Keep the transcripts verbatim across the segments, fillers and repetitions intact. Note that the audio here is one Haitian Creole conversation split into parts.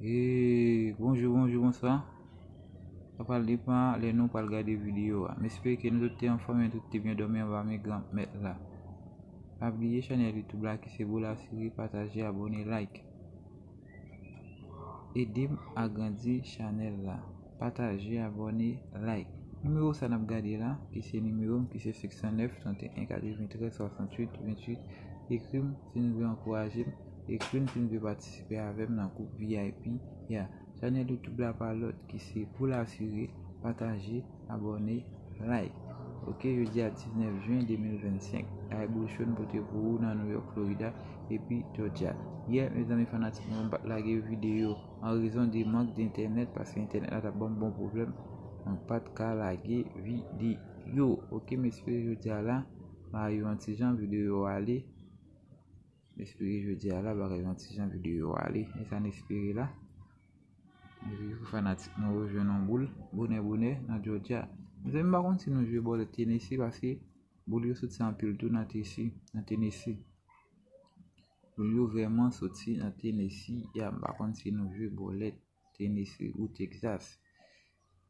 E bonjou, bonjou, bonswa. Sa pral depann lè nou pral gade videyo a. M espere ke nou tout te anfòm e tout te byen dòmi anba men Granmèt la. Pa bliye chanèl YouTube la ki se Boul Asire, pataje, abòne, like. Ede m agrandi chanèl la. Pataje, abòne, like. Nimewo sa n ap gade la, ki se nimewo m, ki se senk san nèf, trant e en, katreventrèz, swasanntuit, venntuit. Ekri m si nou vle ankouraje m. Ekri m si nou vle patisipe avè m nan gwoup V I P. Ya, chanèl YouTube la pa lòt ki se Boul Asire, pataje, abòne, like. Oke, jodi a diznèf jen de mil vennsenk. Ay boul cho n pote pou ou nan New York, Florida, epi Georgia. Yè, mezanmi fanatik mwen, m pa t lage videyo an rezon de mank de entènèt, paske entènèt la t ap ban m bon pwoblèm. Mwen pa t ka lage videyo. Oke, m espere jodi a la, bagay yo yon ti jan, videyo yo ale. M espere jodi a la, bagay yo yon ti jan, videyo yo ale. E sa n espere la. Epi pou fanatik nou yo jwenn yon boul, bonè bonè nan Georgia. Mezanmi, m pa konn si nou jwe bòlèt Tennessee, paske boul yo soti anpil tou nan Tennessee, nan Tennessee. Boul yo vrèman soti nan Tennessee. Ya, m pa konn si nou jwe bòlèt Tennessee ou Texas.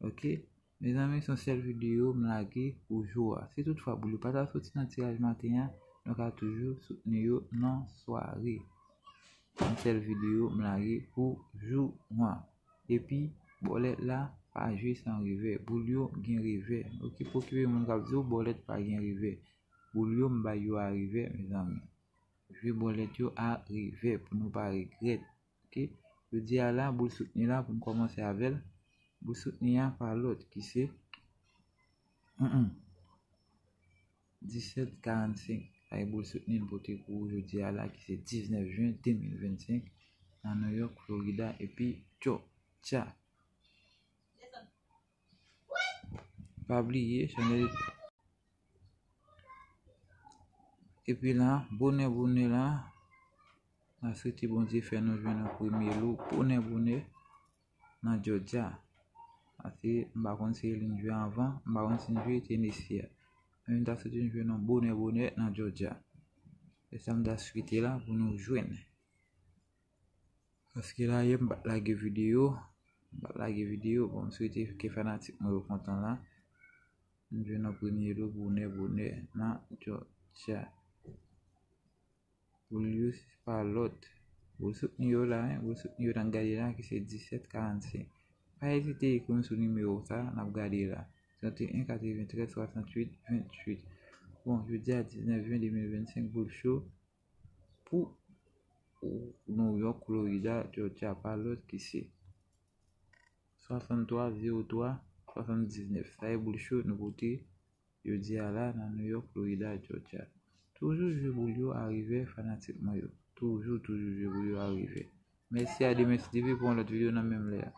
Oke? Mezanmi, se yon sèl videyo m lage pou jou a. Si toutfwa boul yo pa ta soti nan tiraj maten an, nou ka toujou soutni yo nan sware. Yon sèl videyo m lage pou jou a. Epi, bòlèt la pa jwe san revè. Boul yo gen revè. Oke, pa okipe moun k ap di w bòlèt pa gen revè. Boul yo m bay yo a revè, mezanmi. Jwe bòlèt yo a revè pou nou pa regrèt. Oke? Jodi a la, boul soutni la pou n kòmanse avè l. Boul soutni a pa lòt ki se disèt karannsenk. Ay boul soutni n pote pou ou jodi a la ki se diznèf jen de mil vennsenk nan New York, Florida epi Georgia. Pa bliye chanèl. Epi la, bonè bonè la, n a swete Bondye fè nou jwenn yon premye lo bonè bonè nan Georgia. Paske m pa konn si li n jwe anvan, m pa konn si n jwe Tennessee a. Men m ta swete n jwenn yon bonè bonè nan Georgia. Se sa m ta swete la pou nou jwenn. Paske la yè m pa t lage videyo, m pa t lage videyo, bon, m swete ke fanatik mwen yo kontan la. M jwenn yon premye lo bonè bonè nan Georgia. Boul yo se pa lòt. Boul soutni yo la, hein, boul soutni yo n ap gade la ki se disèt karannsenk. Pa ezite ekri m sou nimewo sa n ap gade la. Trant e en, katreventrèz, swasanntuit, venntuit. Bon, jodi a diznèf jen de mil vennsenk, boul cho pou New York, Florida, Georgia, pa lòt ki se swasanntwa zewo twa swasanndiznèf. Sa e boul cho nou pote jodi a la nan New York, Florida, Georgia. Toujou jwe boul yo a revè, fanatik mwen yo. Toujou, toujou jwe boul yo a revè. Mèsi a Demen T V pou yon lòt videyo nan menm lè a.